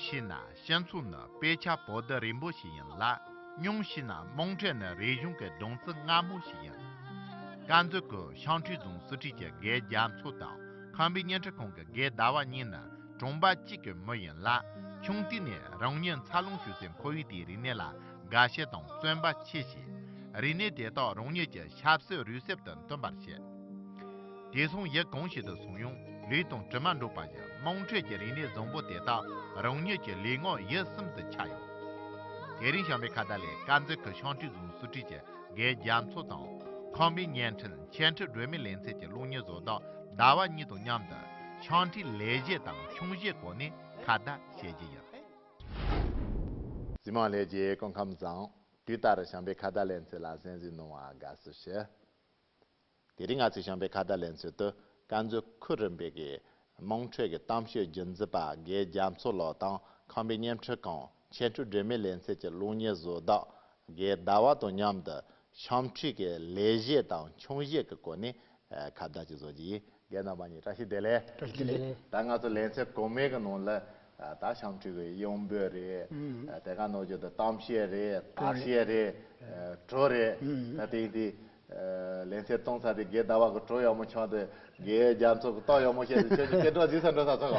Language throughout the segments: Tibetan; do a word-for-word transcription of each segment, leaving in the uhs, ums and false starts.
ཤེས་ན་སྤྱི་ཚོགས་ནི་དཔེ་ཆ་པོ་ཏི་རིང་པོ་ཞིག་ཡིན་ལ། སྙིང་ཤེས་ན་དམངས་ཁྲོད་ནི་རིག་གཞུང་གི་སྦྲང་རྩི་མངར་མོ་ཞིག་ཡིན། དཀར་མཛེས་ཁུལ་ཤང་ཁྲི་རྫོང་སུ་ཁྲི་གི་དགེ་རྒྱ་མཚོ་དང་ཁམས་པའི་བརྙན་འཕྲིན་ཁང་གི་དགེ་ཟླ་བ་གཉིས་ནི་གྲོང་པ་གཅིག་གི་མི་ཡིན་ལ། ཆུང་དུས་ནས་རང་ཉིད་འཚར་ལོངས་བྱུང་སའི་ཁོར་ཡུག་དེའི་རིག་གནས་ལ་དགའ་ཞེན་དང་བརྩོན་པ་ཆེ་བྱས། རིག་གནས་དེ་དག་རང་ཉིད་ཀྱི་ཆབ་སྲིད་རུས་གསེབ་ཏུ་འདོན་པར་བྱེད། དེ་སོང་ཡུལ་གང་ཞིག་ཏུ་སོང་ཡང་ལུས་དང་གྲིབ་མ་འགྲོགས་པ་ཡི་དམངས་ཁྲོད་ཀྱི་རིག་གནས་བཟང་པོ་དེ་དག་རང་ཉིད་ཀྱི་ལུས་ངག་ཡིད་གསུམ་དུ་ཆགས་ཡོང་། དེ་རིང་བྱམས་པའི་ཁ་བརྡ་ལས་དཀར་མཛེས་ཁུལ་ཤང་ཁྲི་རྫོང་སུ་ཁྲི་གི་དགེ་རྒྱ་མཚོ་དང་ཁམས་པའི་བརྙན་འཕྲིན་འཆད་ཁྲིད་སྒྲོན་མེ་ལེ་ཚན་གྱི་གློག་བརྙན་བཟོ་ལྡོག་ཟླ་བ་གཉིས་དང་མཉམ་དུ་ཤང་ཁྲིའི་ལས་གཞས་དང་ཆུང་གཞས་སྐོར་ནས་ཁ་བརྡ་བྱེད་ཀྱི་ཡིན། གཟིགས་མོ་ལྷན་རྒྱས་སྐུ་ཁམས་བཟང་། དུས་ལྟར་བྱམས་པའི་ཁ་བརྡ་ལེ་ཚན་ལ་གསན་གཟིགས་གནང་བར་དགའ་བསུ་ཞུ། དེ་རིང་ང་ཚོས་བྱམས་པའི་ཁ་བརྡ་ལེ་ཚན་དུ་དཀར་མཛེས་ཁུལ་རིམ་པའི་གི་དམངས་ཁྲོད་ཀྱི་གཏམ་བཤད་རྒྱུན་འཛིན་པ་དགེ་རྒྱ་མཚོ་ལགས་དང་ཁམས་པའི་བརྙན་འཕྲིན་ཁང་འཆད་ཁྲིད་སྒྲོན་མེ་ལེ་ཚན་གྱི་གློག་བརྙན་བཟོ་ལྡོག་དགེ་ཟླ་བ་དང་མཉམ་དུ་ཤང་ཁྲི་གི་ལས་གཞས་དང་ཆུང་གཞས་ཀྱི་སྐོར་ནས་ཨ་ཁ་བརྡ་ཅིག་བཟོ་རྒྱུ་ཡིན། རྒན་རྣམ་པ་གཉིས་བཀྲ་ཤིས་བདེ་ལེགས། བཀྲ་ཤིས་བདེ་ལེགས། ད་ང་ཚོ་ལེ་ཚན་གོང་མའི་གི་ནང་ལ་ཨ་ད་ཤང་ཁྲི་གི་གཡང་འབོད་རེད། ཨ་དེ་ག་ནང་བཞིན་དུ་གཏམ་བཤད་རེད། དར་བཤད་རེད། ཨ་བྲོ་རེད། ད་དེ་ཡིན་དུས། ལེ་ཚན་གཏོང་ཚར་དུས་དགེ་ཟླ་བ་གི་བྲོ་ཡག་མོ་འཆང་དུས་དགེ་རྒྱ་མཚོ་གི་ཏོག་ཡག་མོ་བཤད་དུས་ཁྱོད་ཀྱི་སྐད་གྲགས་ཟིག་ས་འགྲོ་ས་ཚོ་ག་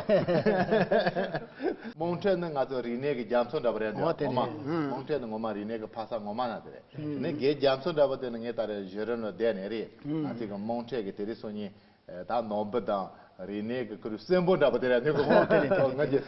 དམངས་ཁྲོད་ནི་ང་ཚོ་རིག་གནས་ཀྱི་རྒྱ་མཚོ་འདྲ་པོ་རེད་འདུག་འོ་དེ་ངོ་མ་རེད། དམངས་ཁྲོད་ནི་ངོ་མ་རིག་གནས་ཀྱི་ཕ་ས་ངོ་མ་ན་དེ་རེད། དེ་ནས་དགེ་རྒྱ་མཚོ་འདྲ་པོ་དེ་ནི་ངས་ད་རེས་གཞི་རིམ་ལ་བསྡད་ནས་རེད། ང་ཚོ་གི་དམངས་ཁྲོད་ཀྱི་དེ་རིང་སང་ཉིན་ད་ནོར་བུ་དང་རིག་གནས་ཀྱི་ཁུར་གསོན་པོ་འདྲ་པོ་དེ་རེད་འདུག་གོ་ང་ཚོ་ད་ལྟ་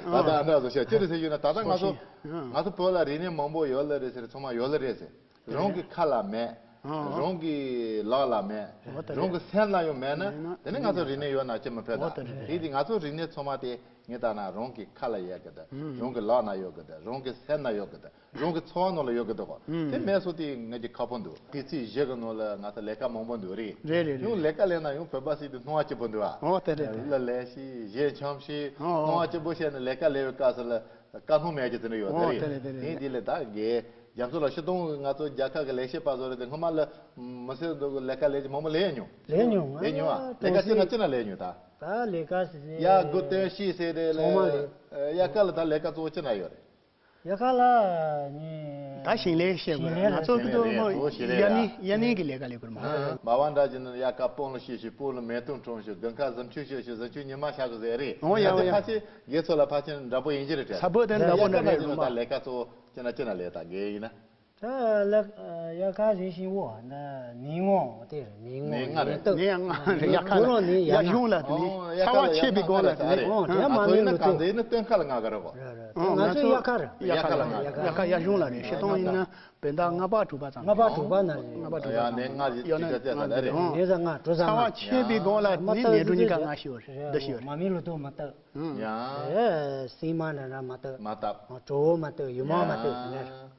ཨ་འདྲ་བཟོ་ཤག་ཅི་རེད་ཟེར་ཡོད་ན་ད་ལྟ་ང་ཚོ་ང་ཚོ་བོད་ལ་རིག་གནས་མང་པོ་ཡོད་ལ་རེད་ཟེར་ཚང་མ་ཡོད་ལ་རེད་ཟེར། རང་གི་ཁ་ལ་མེད། ཨང་། རང་གི་ལག་ལ་མེད། འོ་དེ་རེད། རང་གི་སེམས་ལ་ཡང་མེད་ན། མེད་ན་དེ་ནི་ང་ཚོ་རིག་གནས་ཡོད་ན་ཅི་མི་ཕན་ད། འོ་དེ་རེད། དེ་དེ་ང་ཚོ་རིག་གནས་ཚང་མ་དེ་ངས་ལྟ་ན་རང་གི་ཁ་ལ་ཡོད་གི་ད། ཨང་། རང་གི་ལག་ན་ཡོད་གི་ད། རང་གི་སེམས་ན་ཡོད་གི་ད། རང་གི་འཚོ་བ་ནང་ལ་ཡོད་གི་ད་གོ་ཨང་། དེ་མེད་སོང་དེ་ང་གི་ཁག་པོ་འདུག་དུས་ཚིགས་བཞི་གི་ནང་ལ་ང་ཚོ་ལས་ཀ་མང་པོ་འདུག་རེད། རེད་རེད་རེད། ཡང་ལས་ཀ་ལས་ན་ཡང་བོད་པ་ཞིག་ཏུ་སྣང་བ་སྐྱིད་པོ་འདུག་ཨ། འོ་དེ་རེད། ལ་ལས་ཤིག་གཞས་འཆམ་ཤིག་ཨོ་ཨོ། སྣང་བ་སྐྱིད་པོ་བཤད་ནས་ལས་ཀ་ལས་པའི་སྐབས་སུ་ལ། དཀའ་སྣང་མེད་ཀྱི་དེ་འདྲ་ཡོད་ཨོ་རེད། དེ་རེད་དེ་རེད། དེ་དེ་ལས་ད་དགེ་རྒྱ་མཚོ་ལ་སྤྱིར་བཏང་ང་ཚོ་རྒྱལ་ཁབ་ཀྱི་ལས་བྱེད་པ་བཟོ་རེད་དེ་སྔོན་མ་ལ་མི་སེར་འདུག་གི་ལས་ཀ་ལས་ཀྱི་མང་པོ་ལས་ཡོད་མྱོང་། ལས་མྱོང་། ལས་མྱོང་ཨ། ལས་ཀ་ཅི་ན་ཅི་ན་ལས་མྱོང་ད། ད་ལས་ཀ་ཟེར་ཡ་དགུ་སྟོན་ཤིག་ཟེར་རེད་ལས། ཚང་མ་ལས། ཡ་ཀ་ལ་ད་ལས་ཀ་གཙོ་བོ་ཅི་ན་ཡོད་རེད། ཡ་ཀ་ལ་ནི། ད་ཞིང་ལས་བཤད་དགོས་ཞིང་ལས་ང་ཚོ་གི་དོ་མོ་ཞིང་ལས་ཡ་ནི་ཡ་ནི་གི་ལས་ཀ་ལས་དགོས་མ། མ་བ་འདྲ་ཅི་ན་ཡ་ཀ་སྤོང་ལ་ཤིག་ཤིག་སྤོང་ལ་མེ་ཏོང་ཁྲོམ་ཤིག་དགུན་ཁ་གཟིམ་ཆུང་ཤིག་ཤིག་གཟིམ་ཆུང་ཉི་མ་ཤག་གི་ཟེར་རེད། ཨོ་ཡ་ཨོ་ཡ། ཕ་ཆེ། དགེ་ཚོ་ལ་ཕལ་ཆེར་འདྲ་པོ་ཡིན་གྱི་རེད་དྲན། ས་བོད་དེ་འདྲ་པོ་འདྲ་རེད་ཡིན་ན་ད་ལས་ཀ་གཙོ་བོ་ཅི་ན་ཅི་ན་ལས་དང་དགེ་ཡིན་ན། ད་ལས་ཡ་ཁ་རེ་ཤིང་བོ་ན་ནི་ངོ་དེ་རེད་ནི་ངོ་ནི་ངོ་ནི་རེད། ནི་ཡ་ང་རེད་ཡ་ཁ་ལ་ཡ་གཞུང་ལ་དེ་ནི་ཚ་བ་ཆད་པའི་སྒང་ལ་དེ་ནི་ཨོ་དེ་ཡ་མ་ནི་ལོ་ཏོ། གང་དེ་ནི་སྟོན་ཁ་ལ་ང་ག་རེད་གོ། ང་ཚོ་ཡ་ཁ་རེད། ཡ་ཁ་ལ་ང་ཡ་ཁ་ཡ་གཞུང་ལ་རེད་ཤི་སྟོང་ཡིན་ན། བོད་ཟླ་ལྔ་པ་དྲུག་པ་ཙམ། ལྔ་པ་དྲུག་པ་ན་རེད། ལྔ་པ་དྲུག་པ་ཡ་ནས་ལྔ་བཞི་ཡོད་ན་བཅུ་གཅིག་ཙམ་ལ་རེད། ལྔ་བཞི་ལྔ་དྲུག་ཙམ་ཚ་བ་ཆད་པའི་སྒང་ལ་ནི་ནས་དྲུག་གཉིས་ཀ་ང་ཤི་བ་རེད་འདི་ཤི་བ་རེད། མ་མི་ལོ་ཏོ་མ་བཏབ། ཡ། སྲིང་མ་འདྲ་འདྲ་མ་བཏབ། མ་བཏབ། གྲོ་བོ་མ་བཏབ་ཡུ་མ་མ་བཏབ་ཟེར་ནས།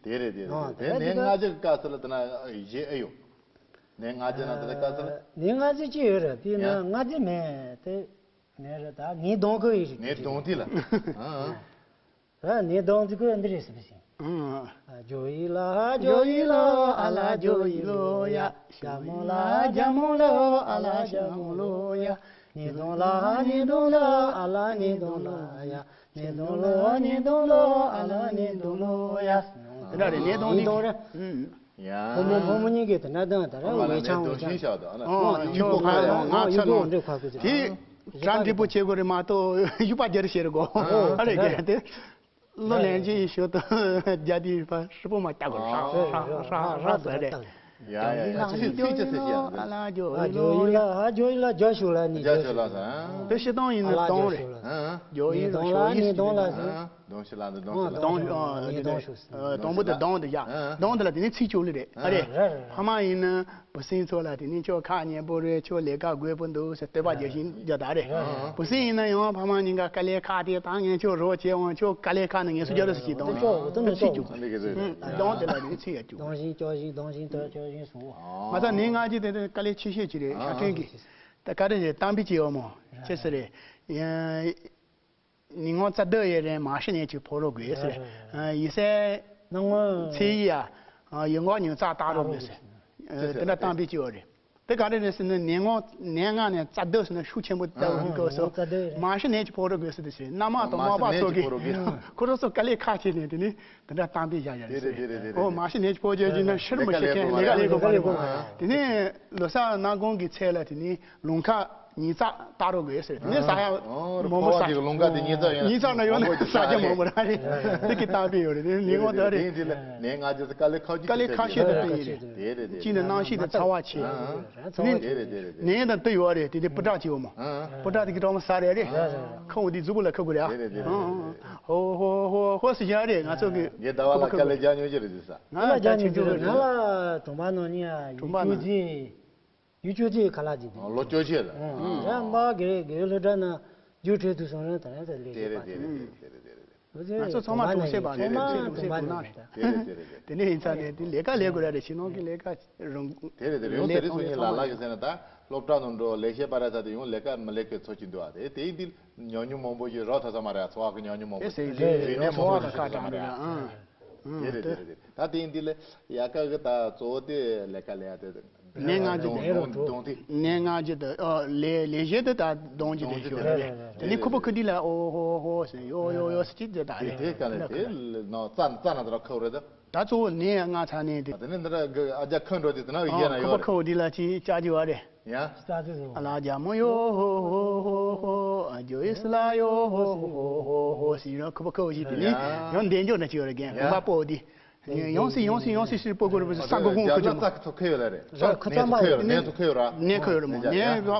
དེ་རེད་དེ་རེད་དེ་ནས་ལྔ་བཞི་གི་སྐབས་སུ་ལ་དེ་ན་གཞས་ཨེ་ཡོད། ནས་ལྔ་བཞི་ན་དེ་ལ་སྐབས་སུ་ལ། ནས་ལྔ་བཞི་ཅི་ཡོད་རེད་དེ་ན་ལྔ་བཞི་མེད་དེ། ནས་རེད་ད་ངའི་གདོང་ཁ་ཡིན་རེད་ངའི་གདོང་དེ་ལ། ཨ་ཨ། ཨ་ནི་གདོང་ཚིག་གོ་འདི་རེད་ཟེར་བ་ཞིག་ཨང་། ཇོ་ཡི་ལ་ཇོ་ཡི་ལོ་ཨ་ལ་ཇོ་ཡི་ལོ་ཡ། ཞྭ་མོ་ལ་ཞྭ་མོ་ལོ་ཨ་ལ་ཞྭ་མོ་ལོ་ཡ། ནི་གདོང་ལ་ནི་གདོང་ལོ་ཨ་ལ་ནི་གདོང་ལ་ཡ། ནི་གདོང་ལོ་ནི་གདོང་ལོ་ཨ་ལ་ནི་གདོང་ལོ་ཡ། དེ་འདྲ་རེད་ནི་གདོང་ནི་གདོང་རེད། ཨུམ། ཡ། བུ་མོ་བུ་མོ་གཉིས་ཀྱིས་དེ་འདྲ་དང་དེ་འདྲ་འོ་ང་ལ་འོས་ཆང་འོས་ཆང་། ཨ་ཨ་ཡུ་གོ་ཁ་ཡང་ང་ཆ་ནོ། དེ་གྲ་འགྲིག་པོ་བྱེད་དགོས་རེད་མ་གཏོགས་ཡུ་པ་རྒྱ་རེ་བྱེད་རེད་གོ། ཨ་རེ་རྒྱ་དེ། ལོ་ལན་ཅི་ཡི་ཞོ་ཏོ་རྒྱ་དེ་ཡུ་པ་ཧྲི་པོ་མ་བཏགས་གོ་ཧྲ་ཧྲ་ཧྲ་ཧྲ་ཟེར་རེད། ཡ་ཡ་ཡ་ཅི་ཚིག་ཅི་ཟེར་ཡ། ཨ་ཇོ་ཡི་ལ་ཨ་ཇོ་ཡི་ལ་ཇོ་ཤུ་ལ་ནི་ཇོ་ཤུ་ལ་ཟེར། དེ་ཤི་སྟོང་ཡིན་ན་སྟོང་རེད། ཇོ་ཡི་ལ་ཤོ་ཡི་ལ་ནི་སྟོང་ལ་ཟེར། གདོང་ཞིག་ལ་འདི་གདོང་ཞིག་ལ། གདོང་ཨ་ནི་གདོང་ཞུ། གདོང་པོ་དེ་གདོང་དེ་ཡ། གདོང་དེ་ལ་དེ་ནི་ཚིག་བཅུག་ལེ་རེད། ཨ་རེད། ཕ་མ་ཡིན་ན་བུ་སྲིང་ཚོ་ལ་དེ་ནི་ཁྱོད་ཁ་ཉན་པོ་རེད། ཁྱོད་ལས་ཀ་དགོས་པོ་འདུག་ཟེར་བསྟོད་པ་རྒྱག་བཞིན་རྒྱག་ད་རེད། བུ་སྲིང་ཡིན་ན་ཡང་ཕ་མ་གཉིས་ཀ་དཀའ་ལས་ཁག་དེ་བཏང་ངན་ཁྱོད་རོགས་བྱེད་འོང་ཁྱོད་དཀའ་ལས་ཁག་ནི་ངན་སུ་རྒྱག་རོགས་ཟེར་གྱི་གདོང་དེ་ཚིག་བཅུག། གདོང་དེ་ལ་དེ་ཚིག་ཡ་བཅུག། གདོང་ཞིང་སྐྱོ་ཞིང་གདོང་ཞིང་དོར་སྐྱོ་ཞིང་སུ། ང་ཚ་ནི་ང་ཅི་དེ་དཀའ་ལས་ཆེ་ཤོས་ཅི་རེད་ཤ་ཁྲེང་གི། ད་ག་རེ་རེད་གཏམ་དཔེ་ཅི་ཡོད་མོ་ཅི་ཟེར་རེད། ཉིན་ངོ་རྩ་དུ་ཡེ་རེ་མ་ཤི་ནས་ཅིག་ཕོ་རོ་དགོས་ཟེར། ཡི་སེ་ནང་ངོ་ཚེ་ཡི་ཡ་ཡི་ངོ་ཉུང་ཙག་བཏགས་རོ་དགོས་ཟེར། དེ་འདྲ་གཏམ་དཔེ་ཅི་ཡོད་རེད། དེ་ག་རེ་རེད་ཟེར་ན། ནད་ངོ་ནད་ངོ་ནས་རྩ་བསྡུ་ཟེར་ན་ཤུགས་ཆེན་པོ་བཏང་དགོས་སོ། མ་ཤི་ནད་ཀྱི་ཕོག་རོགས་དགོས་སོ་དེ་ཟེར། མནའ་མ་དང་མ་མ་ཤི་པ་ནད་ཀྱི་ཕོག་རོགས་དགོས། སོགས་ཀྱིས་ཁོ་རང་ཚོ་དཀའ་ལས་ཁག་བྱས་ནས་དེ་ནི་དེ་འདྲ་གཏམ་དཔེ་བཞག་ཡ་རེད་ཟེར། རེད་རེད་རེད། ཨོ་མ་ཤི་ནད་ཀྱི་ཕོག་རྒྱུ་ཡིན་ན་ཕྱིར་མི་ཤི་མཁན་ལས་ཀ་ལས་དགོས་པ་རེད་མོ། དེ་ནས་ལོ་གསར་གནམ་གང་གི་ཚེས་ལ་དེ་ནི་ལུང་ཁ་ཉིས་བརྩེགས་བཏགས་རོགས་དགོས་ཟེར། དེ་ནས་ཟ་ཡ་མང་པོ་ཟ། ལུང་ཁ་དེ་ཉིས་བརྩེགས་ཡོད་ན་ཉིས་བརྩེགས་ན་ཡོད་ན་ཟ་རྒྱུ་མང་པོ་རག་རེད། དེ་གི་གཏམ་དཔེ་ཡོད་རེད། དེ་ནི་ངོ་དེ་རེད། དེ་ནས་ང་ཚོ་དཀའ་ལས་ཁག་ཅིག་དཀའ་ལས་ཁག་ཤོས་དེ་དེ་ཡིན་རེད། དེ་རེད་དེ་རེད། གཅིག་ནི་གནམ་གཤིས་དེ་ཚ་བ་ཆེ། ཚ་བ་ཆེ། དེ་རེད་དེ་རེད། ནས་དང་དུ་ཡོད་རེད། དེ་དེ་སྤུ་དྲག་ཅིག་ཡོད་མོ། སྤུ་དྲག་དེ་གི་གྲོག་མ་ཟ་རེད་རེད། ཁ་འོ་དེ་གཟུགས་པོ་ལ་ཁ་དགོས་རེད། ཨ། དེ་རེད་དེ་རེད། ཧོ་ཧོ་ཧོ་ཧོ་ཟེར་ཡ་རེད། ང་ཚོ་གི་ངས་ཟླ་བ་ལ་དཀའ་ལས་རྒྱག་མྱོང་ཅི་རེད་ཟེར་ས། ང་ལ་རྒྱག་མྱོང་ཅི་རེད། ང་ལ་གྲོང་པ་ནང་ནས་ཡ་ཡུལ་སྐྱོ་རྗེས། ཡུལ་སྐྱོ་རྗེས་ཁ་ལག་ཅིག་འདུག་ལོ་སྐྱོ་རྗེས་ལ། ཡ་མ་གེ་གེ་སློབ་གྲྭ་ན་རྒྱུགས་འཕྲོད་དུ་སོང་རན་ད་རན་ད་ལས་དེ་རེད་དེ་རེད་དེ་རེད་དེ་རེད། ང་ཚོ་ཚང་མ་གྲོང་གསེབ་པ་རེད། ཚང་མ་གྲོང་གསེབ་ཀྱི་ནང་རེད། དེ་རེད་དེ་རེད་དེ། དེ་ནས་ཡིན་ཙང་ནས་དེ་ལས་ཀ་ལས་དགོས་ར་རེད། ཕྱི་ནང་གི་ལས་ཀ་རུང་དེ་རེད་དེ་རེད། འོ་དེ་རིང་སང་ཉིན་ལ་ལ་གི་ཟེར་ན་ད་སློབ་གྲྭ་ནང་འགྲོ་ལས་བྱེད་པ་ར་ས་དེ་ཡང་ལས་ཀ་མི་ལས་ཀའི་ཚོ་ཅིག་འདུག་ཨ། དེ་དེ་འདི་ཉམས་མྱོང་མང་པོ་ཞིག་རག་ཐུབ་ས་མ་རེད། འཚོ་བ་གི་ཉམས་མྱོང་མང་པོ་ཞིག་རིག་གནས་མང་པོ་ཞིག་ཤེས་ཐུབ་ས་མ་རེད། དེ་རེད་དེ་རེད་དེ། ད་དེ་འདི་ལས་ཡ་ཀ་གི་ད་གཙོ་བོ་དེ་ལས་ཀ་ལས་ཡ་དེ། ནས་ང་ཅི་དེ་གདོང་དེ། ནས་ང་ཅི་དེ་ཨ་ལས་ལས་གཞི་དེ་ད་གདོང་ཅི་དེ་ཤོར་རེད། དེ་ནས་ཁུ་པ་ཁུ་དི་ལ་ཨོ་ཧོ་ཧོ་ཟེར་ཡོ་ཡོ་ཡོ་ཟེར་ཅི་དེ་ད་རེད། དེ་ག་ལས་དེ་ནང་རྩ་རྩ་ན་དེ་ར་ཁུ་རེད་ད། ད་གཙོ་བོ་ནས་ང་ཚ་ནས་དེ། དེ་ནས་འདི་ར་ཨ་ཅག་ཁུ་འགྲོ་དེ་དེ་ན་ཡོད་ན་ཡོད་རེད། ཁུ་པ་ཁུ་དི་ལ་ཅི་ཅག་ཅི་ཡོད་རེད། ཡ། ཨ་ལ་རྒྱ་མོ་ཡོ་ཧོ་ཧོ་ཧོ་ཨ་ཇོ་ཨི་སི་ལ་ཡོ་ཧོ་ཧོ་ཧོ་ཧོ་ཟེར་ཡོ་ཁུ་པ་ཁུ་བ་ཞིག་དེ་ནས་ཡོ་འདན་ཇོ་ན་ཅི་ཡོ་རེད་རྒན་དགོན་པ་པོ་དེ། ཡང་སྲིད་ཡང་སྲིད་ཡང་སྲིད་སྲིད་སྤོ་གོ་རུ་ས་གོ་གོང་ཁུ་ཅོ་མ། ཁུ་ཚང་མ་ཡོད་རེད། ནས་ཚུ་ཁུ་ཡོད་ར། ནས་ཁུ་ཡོད་རེད་མོ། ནས་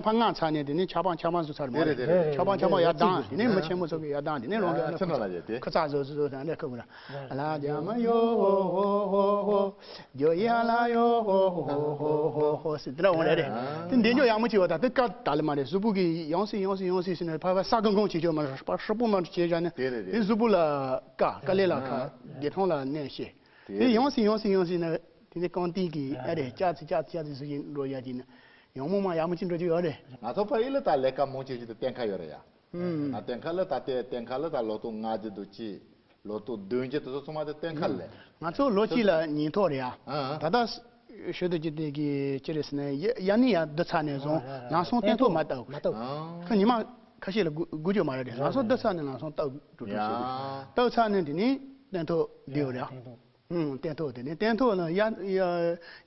ཕ་ང་ཚ་ནས་དེ་ནས་ཆ་པང་ཆ་པང་སུ་ཚར་མོ་རེད། ཆ་པང་ཆ་པང་ཡར་ལྡང་དེ་ནས་མི་ཆེན་མོ་ཚོ་གི་ཡར་ལྡང་དེ་ནས་རོང་གི་ཁུ་ཚ་ཟོ་ཟོ་ཟོ་དང་ནས་ཁུ་གུ་ར། ཨ་ལ་རྒྱ་མ་ཡོ་ཧོ་ཧོ་ཧོ། ཇོ་ཡ་ལ་ཡོ་ཧོ་ཧོ་ཧོ་ཧོ་ཧོ་ཟེར་དེ་འདྲ་འོང་རེད་རེད། དེ་འདི་འཇོ་ཡག་མོ་བྱེད་བ་ད་དེ་ཀ་ད་ལ་མ་རེད། གཟུགས་པོ་གི་ཡང་སྲིད་ཡང་སྲིད་ཡང་སྲིད་ཟེར་ནས་ཕ་ཕ་ས་གང་གང་བྱེད་ཆོག་མ་རེད། ཕ་ཧྲི་པོ་མ་བྱེད་བཞག་ནས་དེ་རེད་དེ་རེད། གཟུགས་པོ་ལ་ཀ་དཀའ་ལས་ལ་ཁ་བདེ་ཐང་ལ་གནས་ཤེས། དེ་ཡང་སྲིད་ཡང་སྲིད་ཡང་སྲིད་ནས་དེ་ནས་རྐང་སྟེང་གི་ཨ་རེད་ཅག་ཙི་ཅག་ཙི་ཅག་ཙི་ཟེར་གྱིན་འགྲོ་ཡ་གྱིན་ཡང་མོ་མ་ཡག་མོ་ཅིག་འགྲོ་རྒྱུ་ཡོད་རེད། ང་ཚོ་ཕ་ཡུལ་ལ་ད་ལས་ཀ་མང་ཆེ་ཞིག་ཏུ་གཏན་ཁ་ཡོད་རེད་ཡ། ཨ་གཏན་ཁ་ལ་ད་ལྟའི་གཏན་ཁ་ལ་ད་ལོ་ཏོག་ལྔ་བརྒྱ་དུ་གཅིག་ལོ་ཏོག་བདུན་བརྒྱ་དུ་ཚོ་ཚང་མ་དེ་གཏན་ཁ་ལས། ང་ཚོ་ལོ་གཅིག་ལ་ཉིན་ཐོ་རེད་ཡ། ཨ་ཨ། ད་ལྟ་ཞུ་དུ་ཅི་དེ་གི་ཅི་རེད་ཟེར་ན་ཡ་ཡ་ནི་ཡ་བསྡུ་ཚར་ནས་བཟུང་ཨ་ཨ། ལམ་སང་སྟོན་ཐོག་མ་བཏབ། མ་བཏབ། ཨ། ཁ་ཉི་མ་ཁ་ཤས་ལ་སྒུ་སྒུག་རྒྱུ་མ་རེད། ལམ་སང་བསྡུ་ཚར་ནས་ལམ་སང་བཏབ་འགྲོ་འགྲོ་ཞིག་རེད། ཡ། བཏབ་ཚར་ནས་དེ་ནི་སྟོན་ཐོག་བསྡུ་ཡོད་རེད་ཨ། སྟོན་ཐོག་ཨུམ། སྟོན་ཐོག་དེ་ནི་སྟོན་ཐོག་ལ་ཡ་ཡ་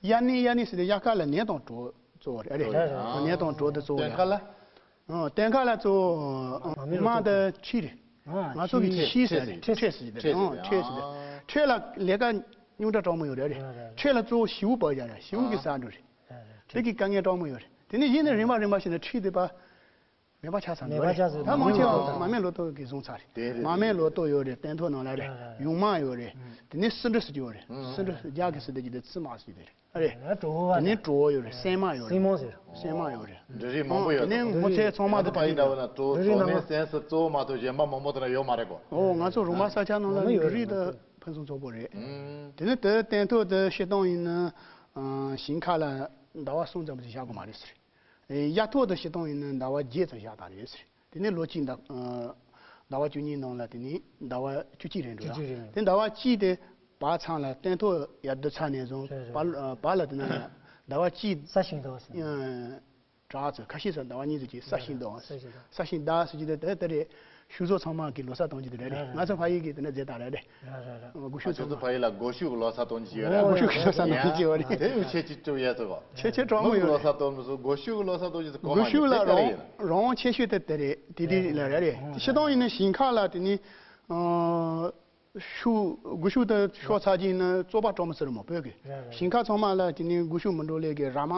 ཡ་ནི་ཡ་ནི་ཟེར་ཏེ་དབྱར་ཁ་ལ་ནས་དང་གྲོ་གཙོ་བོ་རེད། ཨ་རེད། ཨ། ནས་དང་གྲོ་དེ་གཙོ་བོ་རེད། སྟོན་ཁ་ལ། ཨ། སྟོན་ཁ་ལ་གཙོ་བོ་མ་མ་དང་ཁྲི་རེད། ཨ། ང་ཚོ་གི་ཁྲི་ཁྲི་ཟེར་རེད། ཁྲི་ཟེར་རེད། ཁྲི་ཟེར་ཨ། རེད། ཁྲི་ཟེར་རེད། ཨ། ཁྲི་ལ་ལས་ཀ་རྙོག་དྲ་གྲོགས་མོ་ཡོད་རེད། རེད་རེད། ཁྲི་ལ་གཙོ་བོ་ཞི་བོ་བབས་ཡ་རེད། ཞི་བོ་གི་ཨ། ས་འགྲོ་རེད། རེད་རེད། དེ་གི་དཀའ་ངལ་གྲོགས་མོ་ཡོད་རེད། དེ་ནས་གཞི་ནས་རིམ་པ་རིམ་པ་བྱས་ནས་ཁྲི་དེ་པ། མེད་པ་ཆགས་ཚར་འདུག་མེད་པ་ཆགས་ཚར། ད་མང་ཆེ་བ་མ་སྨད་ལོ་ཏོག་གིས་བཟུང་ཚར་རེད། དེ་རེད། མ་སྨད་ལོ་ཏོག་ཡོད་རེད། སྟོན་ཐོག་ནང་ལ་རེད། ཡུང་མ་ཡོད་རེད། དེ་ནས་སིལ་འབྲུ་ཟེར་གྱི་ཡོད་རེད། སིལ་འབྲུ་རྒྱ་གི་སིལ་འབྲུ་གྱི་དེ་ཚི་མ་ཟེར་གྱི་དེ་རེད། ཨ་རེད། དེ་ནས་གྲོ་བོ་ཡོད་རེད། སྲན་མ་ཡོད་རེད། སྲན་མ་ཟེར། སྲན་མ་ཡོད་རེད། འབྲུ་རིགས་མང་པོ་ཡོད་རེད། དེ་ནས་སྔོ་ཚལ་ཚང་མ་དེ་ད་ཕ་ཡི་འདྲ་བོ་ན་གྲོ་གྲོ་ནས་སྲན་སི་གཙོ་བོ་མ་གཏོགས་གཞན་པ་མང་པོ་དེ་ན་ཡོད་མ་རེད་གོ། ཨོ་ང་ཚོ་རོང་པ་ས་ཆ་ནང་ལ་འབྲུ་རིགས་དེ་ཕུན་སུམ་ཚོགས་པོ་རེད། དེ་ནས་དེ་སྟོན་ཐོག་དེ་ཕྱིར་གཏོང་ཡིན་ན་ཞིང་ཁ་ལ་ཟླ་བ་གསུམ་ཙམ་ཞིག་བཞག་དགོས་མ་རེད་ཟེར། ཡ་ཐོག་ཏུ་ཕྱིར་གཏོང་ཡིན་ན་ཟླ་བ་བརྒྱད་ཙམ་བཞག་དང་རེད་ཟེར། དེ་ནས་ལོ་གཅིག་ཟླ་ཟླ་བ་བཅུ་གཉིས་ནང་ལ་དེ་ནས་ཟླ་བ་བཅུ་གཅིག་རེད་འགྲོ་ཡ། བཅུ་གཅིག་རེད། དེ་ཟླ་བ་གཅིག་དེ་བར་མཚམས་ལ་སྟོན་ཐོག་ཡར་བསྡུ་ཚར་ནས་བཟུང་རེད་རེད། བར་བར་ལ་དེ་ན་ཟླ་བ་གཅིག་ས་ཞིང་དུ་བ་ཟེར། ཨ་དྲག་ཚོད་ཁ་ཤས་སུ་ཟླ་བ་གཉིས་ཙམ་གྱིས་ས་ཞིང་དུ་བ་ས་ཞིང་དུ། ས་ཞིང་བདག་ཟེར་གྱི་དེ་དེ་དེ་རེད། ཕྱུགས་ཟོག་ཚང་མ་གི་ལོ་གསར་གཏོང་རྒྱུ་དེ་རེད། རེད་རེད། ང་ཚོ་ཕ་ཡུལ་གྱི་དེ་འདྲ་མཛད་སྟངས་རེད་རེད། རེད་རེད་རེད། སྒོ་ཕྱུགས་ཚང་མ། ཕ་ཡུལ་ལ་སྒོ་ཕྱུགས་ལོ་གསར་གཏོང་རྒྱུ་ཡོད་རེད། སྒོ་ཕྱུགས་ལོ་གསར་གཏོང་རྒྱུ་ཡོད་རེད། དེ་ཡང་ཁྱད་ཆོས་ཅིག་ཡོད་ཚོད་གོ། ཁྱད་ཆོས་གྲོགས་མོ་ཡོད་ལོ་རེད། གསར་གཏོང་མི་སོ་སྒོ་ཕྱུགས་ལོ་གསར་གཏོང་རྒྱུ་ཚོ་གོ་མ་སྒོ་ཕྱུགས་ལ་རང་རང་ཆེ་ཤོས་དེ་དེ་རེད། དེ་དེ་ལ་རེད་རེད། ཕྱིར་གཏོང་ཡིན་ན་ཞིང་ཁ་ལ་དེ་ནི་ཕྱུགས་སྒོ་ཕྱུགས་དེ་ཤོར་ཚར་གྱི་ཡིན་ན་བཙོག་པ་གྲོགས་མོ་ཟེར་མོ་བོད་ཀྱི་ཞིང་ཁ་ཚང་མ་ལ་དེ་ནི་སྒོ་ཕྱུགས་མི་འགྲོ་ལས་ཀྱི་ར་མ་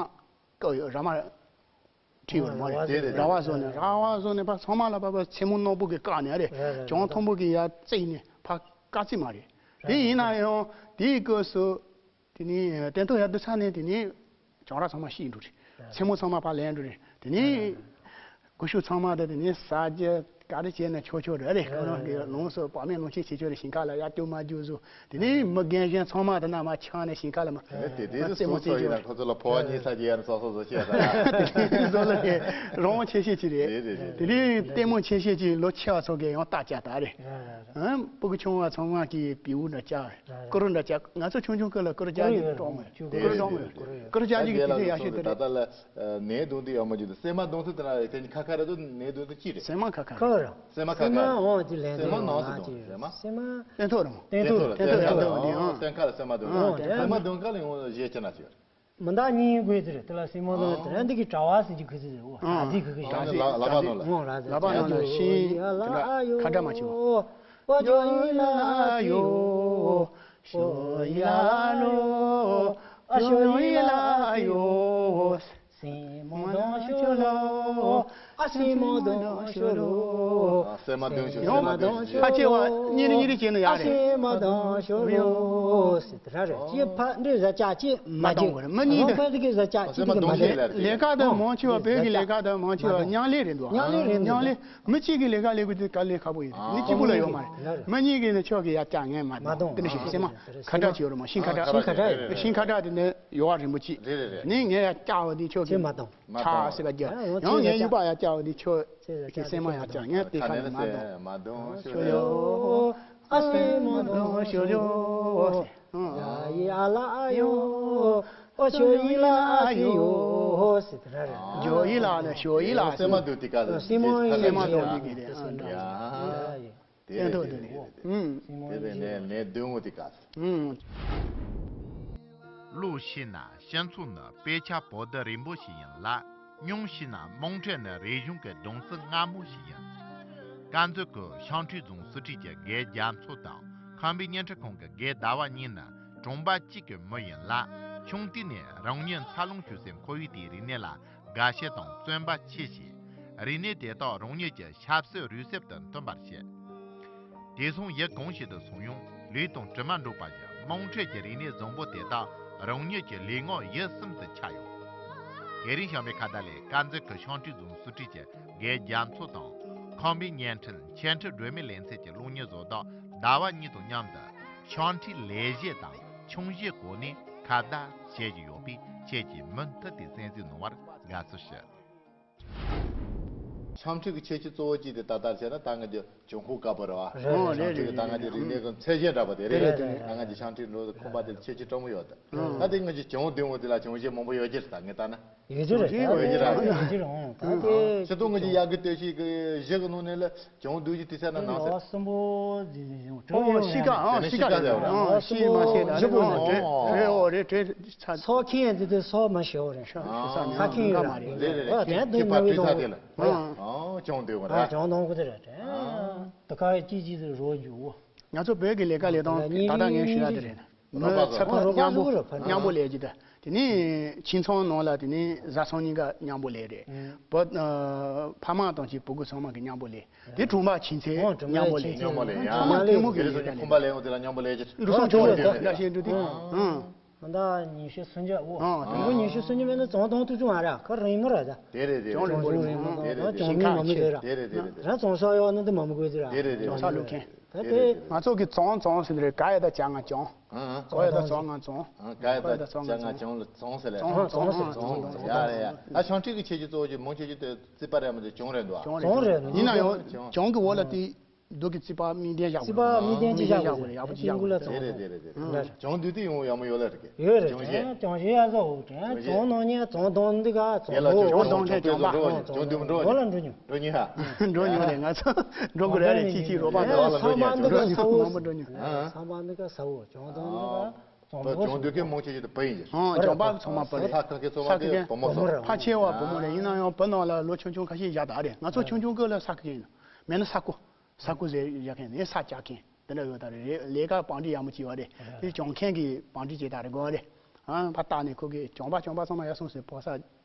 བཀག་ཡོད། ར་མ་ཁྲིད་ཡོད་རེད་མ་རེད། ར་བ་བཟོ་ནས་ར་བ་བཟོ་ནས་ཕར་ཚང་མ་ལ་ཕར་ཕར་མཚན་མོ་རྣོན་པོ་གིས་བཀག་ནས་རེད། གྱང་མཐོན་པོ་གིས་ཡར་བརྩིགས་ནས་ཕར་བཀག་རྩིས་མ་རེད། དེ་ཡིན་ན་ཡང་དེའི་སྐབས་སུ་དེ་ནས་སྟོན་ཐོག་ཡར་བསྡུ་ཚར་ནས་དེ་ནས་གྱང་ར་ཚང་མ་ཤི་འགྲོ་རེད། མཚན་མོ་ཚང་མ་ཕར་ལེན་འགྲོ་རེད། དེ་ནས་སྒོ་ཕྱུགས་ཚང་མ་དེ་དེ་ནས་ཟ་རྒྱུ་ག་རེ་བྱས་ན་ཆོག་ཆོག་རེད་རེད། ཁོ་རང་གི་ལོངས་སུ་བག་མེད་ལོངས་སྤྱོད་བྱེད་ཆོག་རེད། ཞིང་ཁ་ལ་ཡར་སྐྱོད་མ་རྒྱུ་བཟོ། དེ་ནས་མི་རྒན་གཞོན་ཚང་མ་དེ་ན་མར་ཆགས་ནས་ཞིང་ཁ་ལ་མར་དེ་དེ་རྩེད་མོ་རྩེད་ཆོག་རེད། ཁོ་ཚོ་ལ་ཕོ་བ་གཉིས་ཚར་གྱི་ཡར་སོ་སོ་བཟོ་བྱས་ས་ར། དེ་བཟོ་ལ་དེ་རང་དབང་ཆེ་ཤོས་ཅིག་རེད། རེད་རེད་རེད། དེ་ནས་ལྟད་མོ་ཆེ་ཤོས་ཅིག་ལོ་ཆེ་བ་ཚོ་གིས་ཡང་རྟགས་བཅད་ད་རེད། རེད་རེད་རེད། ཨ། སྤུ་གུ་ཆུང་བ་ཚང་མ་གིས་བེའུ་འདྲ་བཅག་རེད། ཀུ་རུ་འདྲ་བཅག་ང་ཚོ་ཆུང་ཆུང་སྐབས་ལ་ཀུ་རུ་བཅག་རྒྱུ་གྲོགས་མོ་རེད། ཀུ་རུ་གྲོགས་མོ་རེད། ཀུ་རུ་བཅག་རྒྱུ་གི་དུས་ཚོད་ཡག་ཤོས་དེ་རེད། ད་ལྟ་ལ་ནས་དུང་དུ་ཡག་མོ་བརྗོད་དུ་སྲན་མ་དུང་དུ་དེ་ལ་དེ་ཁ་ཁ་རེད་དུ་ནས་དུང་དུ་ཅི་རེད། སྲན་མ་ཁ་ཁ་ཁ་རེད། སྲན་མ་ཁ་ཁ་སྲན་མ་འོང་དེ་ལན་སྲན་མ་ནང་དུ་དུང་སྲན་མ། སྲན་མ། སྟོན་ཐོག་རེད་མོ། སྟོན་ཐོག་སྟོན་ཐོག་སྟོན་ཐོག་འདི་ཨང་། སྲན་ཁ་ལ་སྲན་མ་དུང་ཨང་། སྲན་མ་དུང་ཁ་ལ་ཡོང་བཞེས་ཅི་ན་ཅི་ཡོད། མི་འདག་གཉིས་དགོས་ཚེ་རེད། དེ་ལ་སྲན་མ་དང་དེ་ར་འདི་གི་གྲྭ་བ་ཟེར་གྱི་ཁུ་ཚུར་ཟེར། འོ་ར་ཟི་ཁུ་གི་ར་ཟི། ལ་ལ་བ་ནོ་ལ། འོ་ར་ཟི། ལ་བ་ནོ་ལ་ཤིང་དེ་འདྲ་ཁ་འདྲ་མ་བྱེད། ཨོ་ཇོ་ཡི་ལ་ཡོ། ཤོ་ཡི་ལ་ལོ། ཨ་ཤོ་ཡི་ལ་ཡོ། སྲན་མ་དང་ཤོ་ལོ། ཨ་སྲན་མ་དང་ཤོ་ལོ། ཨ་སྲན་མ་དང་ཤོ་ཡོང་། སྲན་མ་དང་ཤོ། ཕ་ཆེ་བ་གཉིས་རེ་གཉིས་རེ་བྱས་ན་ཡག་རེད། ཨ་སྲན་མ་དང་ཤོ་ལོ་ཟེར་དེ་ར་རེད། ཅེས་ཕ་འདྲེ་བཟའ་བཅའ་ཅེས་མ་མ་གཏོང་བརྗེད། དགོས་རེད། མི་གཉིས་དང་ཕ་དེ་གི་བཟའ་བཅའ་ཅི་དེ་གི་མ་བརྗེད། ལས་ཀ་དང་མང་ཆེ་བ་བོད་ཀྱི་ལས་ཀ་དང་མང་ཆེ་བ་མ་གཏོང་། མཉམ་ལས་རེད་འདུག་མཉམ་ལས་རེད་འདུག་མཉམ་ལས། མི་གཅིག་གི་ལས་ཀ་ལས་དགོས་དུས་དཀའ་ལས་ཁག་པོ་ཡོད་རེད། མི་གཅིག་པུ་ལ་ཡོད་མ་རེད། མི་གཉིས་ཀྱིས་ནི་ཁྱོད་ཀྱི་ཡར་བཅག་ངས་མ་མ་གཏོང་། གཏོང་། དེ་འདྲ་ཞིག་སེམས་མ་ཁ་ཁྲག་ཅིག་ཡོད་རེད་མ། ཤིང་ཁ་ཁྲག་ཤིང་ཁ་ཁྲག་ཡོད་རེད། ཤིང་ཁ་ཁྲག་དེ་ནི་ཡོ་བ་རིན་པོ་ཆེ། རེད་རེད་རེད། ནི་ངས་ཡར་བཅག་པ་དེ་ཁྱོད་ཀྱིས་མ་གཏོང་། ཁྲག་ཟེར་བ་རྒྱ། ཡང་ངས་ཡུ་བ་ཡར་བཅག་པ་དེ་ཁྱོད་ཀྱི་སེམས་མ་ཡར་བཅག་ངས་དེ་ཁ་ནས་མ་གཏོང་། མ་གཏོང་ཤོ་ཡོ། ཨ་སེ་མ་གཏོང་ཤོ་ཡོ། ཡ་ཡི་ཨ་ལ་ཡོ། ཨོ་ཤོ་ཡི་ལ་ཨ་སེ་ཡོ་ཟེར་དེ་ར་རེད། ཇོ་ཡི་ལ་ལ་ཤོ་ཡི་ལ་སེ་མ་དུ་ཏི་ཀ་ལ་སེ་མ་ཡི་སེ་མ་དུ་ཏི་ཀ་ལ། ཡ། དེ་རེད་དེ་རེད་དེ་རེད། ཨུམ། དེ་རེད་ནས་ནས་བདུན་འོ་དེ་ག། ཨུམ། ལོ་ཤེས་ན་སྤྱི་ཚོགས་ནི་དཔེ་ཆ་པོ་ཏི་རིང་པོ་ཞིག་ཡིན་ལ། སྙུང་ཤེས་ན་རྨོངས་འཕྲུལ་ནི་རིག་གཞུང་གི་སྡོམ་རྩིས་སྔ་མོ་ཞིག་ཡིན། དཀར་མཛེས་ཁུལ་ཤང་ཁྲི་རྫོང་སྲིད་གྲོས་ཀྱི་དགེ་རྒྱ་མཚོ་དང་ཁམས་པའི་བརྙན་འཕྲིན་ཁང་གི་དགེ་ཟླ་བ་གཉིས་ནི་གྲོང་པ་གཅིག་གི་མི་ཡིན་ལ། ཆུང་དུས་ནས་རང་ཉིད་འཚར་ལོངས་བྱུང་སའི་ཁོར་ཡུག་དེའི་རིག་གནས་ལ་དགའ་ཞེན་དང་བརྩོན་པ་ཆེ་ཞིང་། རིག་གནས་དེ་དག་རང་ཉིད་ཀྱི་ཆབ་སྲིད་རིག་གསར་དུ་མཐུན་པར་བྱེད། དེ་སོང་ཡུལ་གང་ཞིག་ཏུ་སོང་ཡང་ལུས་དང་གྲིབ་མ་འགྲོགས་པ་ཡི་རྨོངས་འཕྲུལ་གྱི་རིག་གནས་བཟང་པོ་དེ་དག་རང་ཉིད་ཀྱི་ལུས་ངག་ཡིད་གསུམ་དུ་ཆགས་ཡོད། དེ་རིང་ཞང་པའི་ཁ་བརྡ་ལས་དཀར་མཛེས་ཁུལ་ཤང་ཁྲི་རྫོང་སྲིད་གྲོས་ཀྱི་དགེ་རྒྱ་མཚོ་དང་ཁམས་པའི་བརྙན་འཕྲིན་འཆད་ཁྲིད་སྒྲོན་མེའི་ལེ་ཚན་གྱི་གློག་བརྙན་བཟོ་ལྟ་ཟླ་བ་གཉིས་དང་མཉམ་དུ་ཤང་ཁྲིའི་ལས་གཞི་དང་ཆུང་གཞིའི་སྒོ་ནས་ཁ་བརྡ་བྱེད་ཀྱི་ཡོད་པས་ཁྱེད་ཀྱིས་མུ་མཐུད་དེ་གསན་གཟིགས་གནང་བར་དགའ་བསུ་ཞུ། ཤང་ཁྲི་གི་ཁྱད་ཆོས་གཙོ་བོ་གཅིག་དེ་ད་ལྟར་བྱས་ན་ད་ང་ཚོ་ལྗང་ཁུ་དཀར་པོ་རེད་བ། རེད་རེད། ཤང་ཁྲི་གི་ད་ང་ཚོ་རིག་གནས་ཀྱི་མཚན་གཞི་འདྲ་པོ་དེ་རེད། རེད་རེད། ད་ང་ཚོ་ཤང་ཁྲི་འགྲོ་ཁང་པ་དེ་ཁྱད་ཆོས་སྤྲོ་མོ་ཡོད་ད། ད་དེ་ང་ཚོ་ལྗང་བདུན་འོ་དེ་ལ་ལྗང་གཞི་མང་པོ་ཡོད་ཀྱི་རེད་ད་ངས་ལྟ་ན། ཡོད་ཀྱི་རེད། ཡོད་ཀྱི་རེད། ཡོད་ཀྱི་རེད། ད་དེ་ཆེ་ཏོ་ང་ཚོ་ཡག་གི་ལྟོས་ཤིག་གི་གཞི་གི་ནང་ནས་ལ་ལྗང་བདུན་གྱི་དུས་ཚོད་ན་ནང་ཟེར། ལོ་གསུམ་པོ་ཟིན་ཟིན་ཟིན་ཨོ་ཤི་ཀ་ཨོ་ཤི་ཀ་ཟེར་བ་ཨོ་ཤི་མ་ཤེས་ད་རེད་ཨོ་རེད་རེད་ཨོ་རེད་རེད། ཚ་སོ་ཁེན་དེ་དེ་སོ་མ་ཤེས་ཨོ་རེད། ཤ་ཤ་ས་ཨ་ཁེན་ཡོད་མ་རེད། རེད་རེད། ཨོ་དེ་ཁེ་དེ་ཁེ་ནོ་བི་པ་དུས་ཚ་དེ་ལ་ཨོ་ཅོང་དེ་བ་ཨ་རེད། ཅོང་དོང་གུ་དེ་རེད། ཨ་ད་ཁ་ཅི་ཅི་དེ་རོ་རྒྱུ་ཨོ། ང་ཚོ་བོད་ཀྱི་ལས་ཀ་ལས་སྟངས་ད་ལྟ་ངས་ཞུ་ཡ་དེ་རེད། མི་ཚེ་ཕར་མཉམ་པོ་མཉམ་པོ་ལས་ཀྱི་ད། དེ་ནས་ཁྱིམ་ཚང་ནང་ལ་དེ་ནས་བཟའ་ཚང་གཉིས་ཀ་མཉམ་པོ་ལས་རེད། བུ་ཕ་མ་དང་གཅིག་བུ་གུ་ཚང་མ་གི་མཉམ་པོ་ལས། དེ་གྲོང་པ་ཁྱིམ་མཚེས་མཉམ་པོ་ལས། མཉམ་པོ་ལས་ཡ། ཚང་མ་གྲོས་མོལ་གྱི་ལས་ཀ་ལས། ཁོམ་པ་ལས་འོང་དེ་ལ་མཉམ་པོ་ལས་ཀྱི་འགྲོ་སོང་ཆུང་བ་དེ་ལ་འདྲ་ཞིག་འགྲོ་དུས། ད་ཉི་ཤུ་སུམ་ཅུ་འོ། ཨ་དང་པོ་ཉི་ཤུ་སུམ་ཅུ་མེད་ན་ཙོང་དང་ཏུ་ཅུང་ཨ་ར་ཁ་རིང་མོ་ར་ད། དེ་རེད་དེ་རེད། ཙོང་རིང་མོ་རིང་མོ་དང་ཙོང་མི་མ་མི་དེ་ར། དེ་རེད་དེ་རེད་དེ་ར། ཙོང་ས་ཡོ་ནི་དེ་མ་མི་དགོས་དེ་ར། དེ་རེད་དེ་རེད། ཙོང་ས་ལུག་མཁན། ད་དེ་ང་ཚོ་གི་ཙོང་ཙོང་ཟེར་རེད་ག་ཡ་ད་ཅ་ང་ཅོང་། ཨང་ཨང་། ག་ཡ་ད་ཙོང་ང་ཙོང་། ཨང་ག་ཡ་ད་ཅ་ང་ཅོང་ལ་ཙོང་ཟེར་ལེ། ཙོང་ཙོང་ཙོང་ཡ་རེད་ཡ། ད་ཤང་ཁྲི་གི་ཁྱད་ཆོས་གཙོ་བོ་ཅིག་མང་ཆེ་ཆེ་དེ་རྩིས་པ་རེད་མ་གཏོགས་ཅོང་རེད་འདུག་ཨ། ཙོང་རེད། ཡིན་ན་ཡང་ཅོང་གི་འོག་ལ་དེ། རྡོ་གི་རྩིག་པ་མིག་ལྡན་བཞག་དགོས་རེད། རྩིག་པ་མིག་ལྡན་ཅིག་བཞག་དགོས་རེད། ཡག་པོ་ཅིག་བཞག་དགོས་རེད། དེ་རེད་དེ་རེད་དེ་རེད། ཅོང་བདུད་དེ་ཡོང་ཡག་མོ་ཡོད་ལ་རེད་གི། ཡོད་རེད། ཅོང་ཞེ། ཅོང་ཞེ་ཡ་ཟོ་འོ་དེ་ཅོང་ཞེ། ཅོང་ནང་ཉལ་ཅོང་དོང་འདི་ག་ཅོང་དོང་ཅོང་དོང་ཅོང་དོང་ཅོང་བདུད་མི་འགྲོ་འགྲོ་ལ་འགྲོ་མྱོང་། འགྲོ་མྱོང་ཧ། འགྲོ་མྱོང་རེད། ང་ཚོ་འགྲོ་དགོས་རེད་རེད། ཅིག་ཅིག་རོགས་པ་འགྲོ་ལ་འགྲོ་མྱོང་། ཚང་མ་འགྲོ་མྱོང་། ཚང་མ་འདི་ག་ཟ་འོ་ཅོང་དོང་འདི་ག་ཅོང་བདུད་གི་མང་ཆེ་ཆེ་དེ་བུ་ཡིན་གྱི། ཨང་ཅོང་པ་ཚང་མ་བུ་རེད། ས་ཁ་ཁའི་ཚོ་བ་དེ་བུ་མོ་ཚོ། ཕ་ཆེ་བ་བུ་མོ་རེད། ཡིན་ན་ཡང་བུ་ནང་ལ་ལོ་ཆུང་ཆུང་ཁ་ཤས་བཞག་ད་རེད། ང་ཚོ་ཆུང་ཆུང་སྐབས་ལ་ས་ཁ་ཡིན་ན་མེད་ན་ས་ཁུ། ས་ཁུ་ཟེར་བཞག་མཁན་ནས་ས་བཅག་མཁན་དེ་འདྲ་ཡོད་ད་རེད། ལས་ཀ་བང་སྒྲིག་ཡག་མོ་བྱས་པ་རེད། དེ་སྦྱོང་མཁན་གྱི་བང་སྒྲིག་བྱས་ད་རེད་དགོས་རེད། ཨང་ཕ་བཏགས་ནས་ཁོ་གིས་སྦྱོང་པ་སྦྱོང་པ་ཚང་མ་ཡར་སོང་ཟེར་ཕོ་གསར་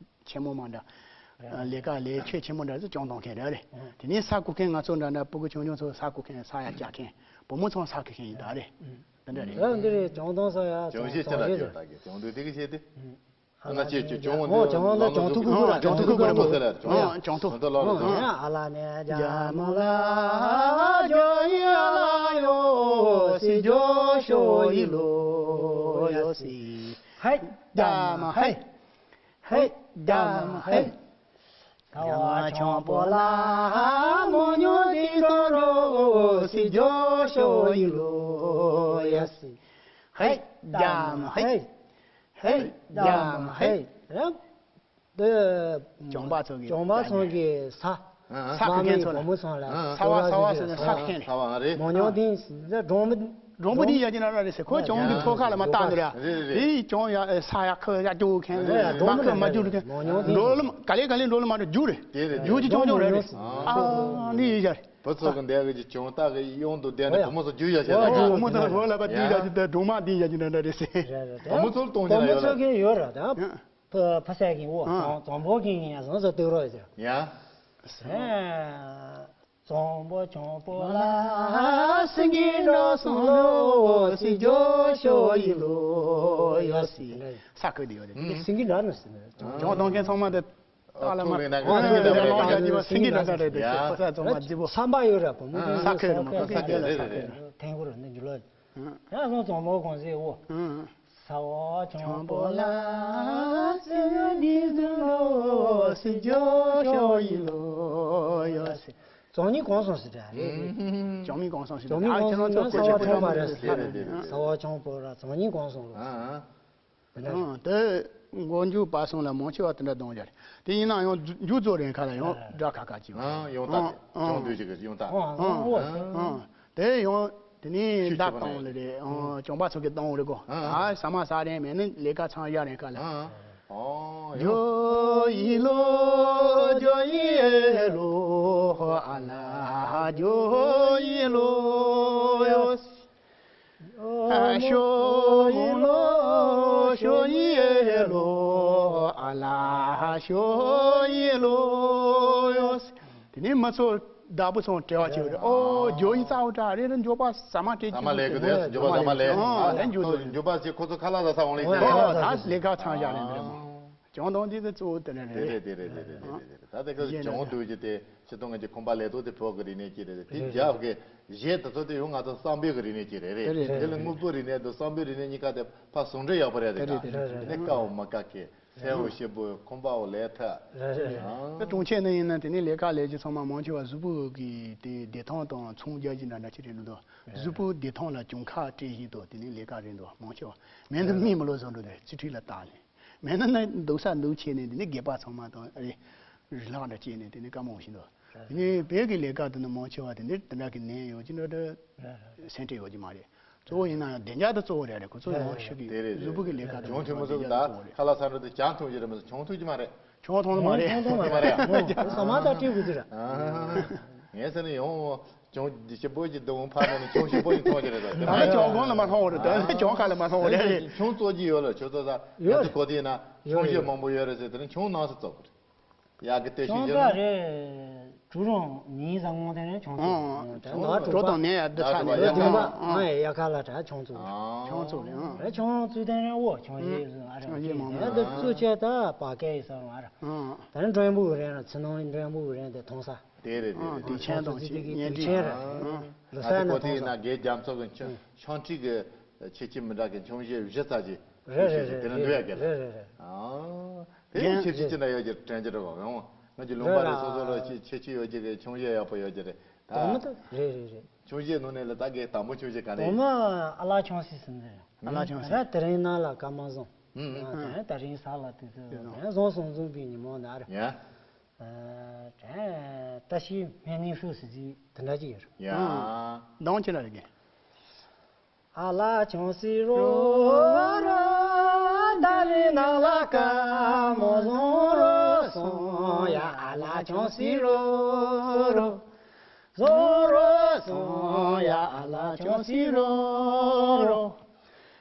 ཆེན་མོ་མ་འདྲ། ལས་ཀ་ལས་ཆོད་ཆེན་མོ་འདྲ་ཚོ་སྦྱོང་གཏོང་མཁན་རེད་རེད། དེ་ནས་ས་རྐུ་མཁན་ང་ཚོ་འདྲ་འདྲ་སྤུ་གུ་ཆུང་ཆུང་ཚོ་ས་རྐུ་མཁན་ས་ཡར་བཅག་མཁན་བུ་མོ་ཚང་ས་རྐུ་མཁན་ཡིན་ད་རེད། དེ་འདྲ་རེད། ད་འདི་རེད་སྦྱོང་གཏོང་ས་ཡ་སྦྱོང་བྱེད་ཅི་ལ་སྦྱོང་ད་གི་སྦྱོང་དུས་དེ་གི་བྱེད་དེ། ཨ་ན་ཅེ་ཅེ་ཅོང་འོ་ཅོང་ལ་ཅོང་ཐུག་གུ་ར་ཅོང་ཐུག་གུ་ར་མོ་ཟེར་ལ་ཅོང་ཡ་ཅོང་ཐུག་ད་ལ་ལ་ཅོང་ཨ་ལ་ནེ་ཇ་མ་ལ་ཇོ་ཡི་ཨ་ལ་ཡོ་སི་ཇོ་ཤོ་ཡི་ལོ་ཡོ་སི། ཧེ་ཇ་མ་ཧེ། ཧེ་ཇ་མ་ཧེ། ཁ་བ་ཆོང་པོ་ལ་མོ་ཉོ་དི་ཏོ་རོ་སི་ཇོ། ཤོ་ཡི་ལོ་ཡ་སི། ཧེ་ལྡམ་ཧེ། ཧེ་ལྡམ་ཧེ། རབ། དེ་གྱོང་པ་ཚོ་གི་གྱོང་པ་ཚོ་གི་ས། ས་ཁུ་མཁན་ཚོ་ལ། བུ་མོ་ཚོ་ལ་ཚ་བ་ཚ་བ་ཟེར་ནས་ས་ཁུ་མཁན་རེད། ཚ་བ་རེད། མོ་ཉོ་དེ་འདྲ་འབྲོང་མི། འབྲོང་པོ་དེ་ཡ་གྱི་ན་ར་རེད་ཟེར། ཁོ་གྱོང་གི་ཐོག་ཁ་ལ་མ་བཏགས་འདུག་ར། རེད་རེད། དེ་གྱོང་ཡ་ས་ཡ་ཁུ་ཡ་རྒྱུག་མཁན། མ་ཁུ་མ་རྒྱུག་མཁན། འགྲོ་ལ་ག་ལེ་ག་ལེ་འགྲོ་ལ་མ་འགྲོ་རྒྱུག་རེད། དེ་རེད། རྒྱུག་གི་གྱོང་གྱོང་རེད། ཨ་འདི་ཡི་ཡ་རེད། བུ་ཚོ་གི་འདས་གི་གྱོང་རྟགས་གི་གཡོན་དུ་བསྡད་ནས་བུ་མོ་ཚོ་རྒྱུག་ཡ་བྱས་ལ། བུ་མོ་ཚོ་ལ་བ་དེ་ཡ་གྱི་ད་འབྲོང་མ་དེ་ཡ་གྱི་ན་ར་རེད་ཟེར། བུ་མོ་ཚོ་ལ་གཏོང་གི་ན་ཡོད་ལ། ཕ་ཕ་སའི་གི་འོ། ཨ། བཙོང་བཙོང་པོ་གི་ཡིན་ཡང་བཟང་ཟ་སྟེར་རོགས་ཟེར། ཡ། བཙོང་པོ་གྱོང་པོ་ལ་སེང་གེ་འགྲོ་སོང་ལོ་སི་ཇོ་ཤོ་ཡི་ལོ་ཡོ་སི། ས་ཁུལ་དེ་ཡོད་རེད། སེང་གེ་འདྲ་ནི་སི་གྱོང་གཏོང་མཁན་ཚང་མ་དེ་ཏག་ལ་མ། ཨོ་ཐུག་གི་ན་གི་སེང་གེ་འདྲ་ས་རེད་དེ། ཡ། ཕ་ས་ཚང་མ་རྫི་པོ། ས་འབའ་ཡོད་ར་བུ་མོ་དེ་ས་ཁུལ་རེད་མ་ག་ས་ཁུལ་ལ་ས་ཁུལ་རེད། ཐེང་གོ་ར་འདི་འཇུ་ལོ། ཡང་སོང་བཙོང་པོ་གོང་ཟེར་འོ། ས་འོག་གྱོང་པོ་ལ་སི་ཇོ་འདི་ཟུ་ལོ་སི་ཇོ་ཤོ་ཡི་ལོ་ཡོ་སི། བཙོང་ཉིན་གོང་སོང་སི་ད་རེད། གྱོང་མིན་གོང་སོང་སི་ད། གྱོང་མིན་གོང་སོང་ཡང་ས་འོག་ཆོག་པ་རེད་ས་རེད། ས་འོག་གྱོང་པོ་ར་བཙོང་ཉིན་གོང་སོང་ལོ། དེ་མགོ་མཇུག་བར་གསུམ་ལ་མང་ཆེ་བ་དེ་འདྲ་གཏོང་རྒྱུ་རེད། དེ་ཡིན་ན་ཡང་མཇུག་རྫོགས་རན་ཁ་ལ་ཡང་སྒྲ་ཁ་ཁ་ཅིག་ཡོང་ད། ཡོང་དུས་ཅིག་ཡོང་ད། དེ་ཡང་དེ་ནས་བརྡ་བཏང་ལེ་རེད། གྱོང་པ་ཚོ་གི་བཏང་རེད་གོ། ཨ་ཟ་མ་ཟ་རན་མེད་ནི་ལས་ཀ་ཚང་ཡ་རན་ཁ་ལ། ཇོ་ཡི་ལོ་ཇོ་ཡི་ལོ་ཨ་ལ་ཇོ་ཡི་ལོ་ཡོ། ཤོ་ཡི་ལོ་ཤོ་ཡི་ལོ་ཨ་ལ་ཤོ་ཡི་ལོ་ཡོ། དེ་ནས་མི་ཚོ་བདག་པོ་སོང་བྲེལ་བ་བྱེད་རེད། ཨོ་ཇོ་ཡི་རྩ་བ་དྲག་རེད། འཇོག་པ་ཟ་མ་སྤྲད་ཟ་མ་ལས་གི་དེ་འཇོག་པ་ཟ་མ་ལས། ཨ་ལས་འཇོག་ཨ་འཇོག་པ་ཟེར་ཁོ་ཚོ་ཁ་ལག་ཟ་ས་འོང་ལས་དེ་རེད། ཨོ་ད་ལས་ཀ་ཚང་བཞག་ནས་འདི་རེད་མོ། གྱོང་གཏོང་དེ་གཙོ་བོ་དེ་ནས་རེད། དེ་རེད་དེ་རེད་དེ་རེད་དེ་རེད། ད་དེ་ག་གྱོང་གཏོང་རྒྱུ་དེ་སྤྱིར་བཏང་ང་ཚོ་ཁང་པ་ལས་ཐོག་དེ་བོད་ཀྱི་རིག་གནས་ཅིག་རེད། དེ་རྒྱབ་ཀྱི་གཞས་དེ་ཚོ་དེ་ཡང་ང་ཚོ་བསམ་པའི་གི་རིག་གནས་ཅིག་རེད། རེད་དེ་ལ་དངོས་པོའི་རིག་གནས་དང་བསམ་པའི་རིག་གནས་གཉིས་ཀ་དེ་ཕར་ཟུང་འབྲེལ་ཡག་པོ་རེད་དེ། དེ་ནས་དཀའ་བ་མ་དཀའ་གི་སེར་བོ་ཞིམ་པོ་ཁང་པའོ་ལས་ཐ། རེད་རེད་རེད། དེ་གྲོང་ཁྱེར་ནང་ཡིན་ན་དེ་ནས་ལས་ཀ་ལས་རྒྱུ་ཚང་མ་མང་ཆེ་བ་གཟུགས་པོ་གི་དེ་བདེ་ཐང་དང་ཚོང་རྒྱག་རྒྱུ་འདྲ་འདྲ་ཅིག་རེད་འདུག་གཟུགས་པོ་བདེ་ཐང་ལ་གྱོང་ཁ་སྤྲད་བཞིན་དུ་དེ་ནས་ལས་ཀ་རེད་འདུག་མང་ཆེ་བ་མེད་ན་མི་མི་ལོ་བཟོ་འགྲོ་དེ་རྩིས་ཁྲི་ལ་བཏགས་ནས། མེད་ན་ནི་འདུག་ས་འདུག་བྱས་ནས་འདི་ནི་སྒེར་པ་ཚང་མ་དང་ཨ་རི་རི་ལྷག་འདྲ་བྱས་ནས་དེ་ནི་དཀའ་མོ་ཞིག་འདུག་དེ་ནི་བོད་ཀྱི་ལས་ཀ་དེ་ནི་མང་ཆེ་བ་དེ་འདིར་དེ་འདྲ་གི་ནད་ཡོད་ཀྱི་འདྲ་འདྲ་སེམས་ཁྲལ་ཡོད་ཀྱི་མ་རེད། གཙོ་བོ་ཡིན་ན་ཡང་བདེ་འཇགས་དེ་གཙོ་བོ་རེད་རེད། ཁོ་ཚོ་ཡང་ཤུགས་ཀྱིས་དེ་རེད་དེ་གཟུགས་པོ་གི་ལས་ཀ་དེ་གྱོང་ཆེན་པོ་ཚོ་གི་ད་ཁ་ལག་ཟ་འགྲོ་དུས་ཇ་འཐུང་གི་རེད་མ་གཏོགས་གྱོང་ཐུག་གི་མ་རེད། གྱོང་ཐུག་གི་མ་རེད། གྱོང་ཐུག་གི་མ་རེད། ཟ་མ་ད་སྤྲད་དགོས་ཀྱི་རེད། ངས་ཟེར་ནས་ཡོང་། གྱོང་འདི་ཞིབ་པོ་ཅིག་འདུག་ཕར་ནང་ནས་གྱོང་ཞིབ་པོ་ཅིག་མཐོང་གི་རེད་ད། ད་ནི་གྱོང་གོང་ལ་མ་མཐོང་བ་རེད། ད་ནི་གྱོང་ཁ་ལ་མ་མཐོང་བ་རེད། གྱོང་རྩོད་ཀྱི་ཡོད་ལ་ཁྱོད་ཚོ་ད་ཡོད་ཡག་ཏུ་གོ་དེ་ན་གྱོང་ཞིབ་མང་པོ་ཡོད་རེད་ཟེར། དེ་ནི་གྱོང་ནང་སུ་རྩོད་དགོས་རེད། ཡག་གི་ལྟོས་ཤིག་ཡོད་ན། གྲུ་རོང་ཉིན་བཟང་ངོ་དེ་ནས་གྱོང་རྩོད། ད་ནག་གྲུ་དང་ནས་ཡར་འདི་ཚ་ནས་ཡར་འདི་ཚ་ནས་ཡར་ཁ་ལ་ད་གྱོང་རྩོད། གྱོང་རྩོད་རེད། ཨང་། ད་གྱོང་རྩོད་དེ་ནས་འོ་གྱོང་ཞིབ་ཨ་ར་གྱོང་ཞིབ་མང་པོ་འདི་རྩོད་བྱས་ད་པ་སྐད་ཡི་ས་རུང་ཨ་ར། ད་ནི་འགྲོན་པོ་རེད་ན་ཚི་ནང་འགྲོན་པོ་རེད་དེ་མཐོང་ས། དེ་རེད་དེ་རེད། དེ་ཆེན་དང་ཆེ་གཉེན་སྒྲིག་ཆེན་རེད། ལོ་ས་ན་མཐོང་ས། དེ་ན་རྒན་རྒྱ་མཚོ་གི་ཆོ་ཆོ་ཁྲིག་གི་ཆེ་ཆེ་མི་འདྲ་གི་ཆུང་ཞེ་བཞི་ཙམ་ཅིག་རེད་རེད་རེད། དེ་ན་འདུག་ཡ་གི་རེད་རེད་རེད། ཨ་དེ་ཆེ་ཆེ་ཅི་འདྲ་ཡོད་ཀྱི་དྲན་གྱི་རེད་བ། ང་གི་ལུང་པ་རེད། སོ་སོ་ལ་ཆེ་ཆེ་ཆེ་ཡོད་ཀྱི་གི་ཆུང་ཞེ་ཡག་པོ་ཡོད་ཀྱི་རེད། ད་དོ་མི་ད་རེད་རེད་རེད། ཆུང་ཞེ་ནང་ནས་ལ་ད་གི་དང་པོ་ཆུང་ཞེ་ག་ནས། དོ་མི་ཨ་ལ་ཆུང་སི་ཟིན་རེད། ཨ་ལ་ཆུང་སི། ད་དེ་རིང་ན་ལ་ཀ་མ་བཟང་། ད་དེ་རིང་ས་ལ་དུས་ཚོད་བཟང་སོང་བཟང་པའི་ཉིན་མོ་ན་རེད། ཡ། ཨ་ད་ཤི་སྨན་ནི་ཧྲུ་སི་ཟི་དེ་འདྲ་ཅིག་ཡོད་རེད། ཡ། གདོང་ཅི་འདྲ་རེད་གི། ཨ་ལ་ཆུང་སི་རོ་རོ། ད་རི་ནང་ལ་ཀ་མོ་བཟང་རོ་སོང་ཡ། ཨ་ལ་ཆུང་སི་རོ་རོ། བཟང་རོ་སོང་ཡ། ཨ་ལ་ཆུང་སི་རོ་རོ།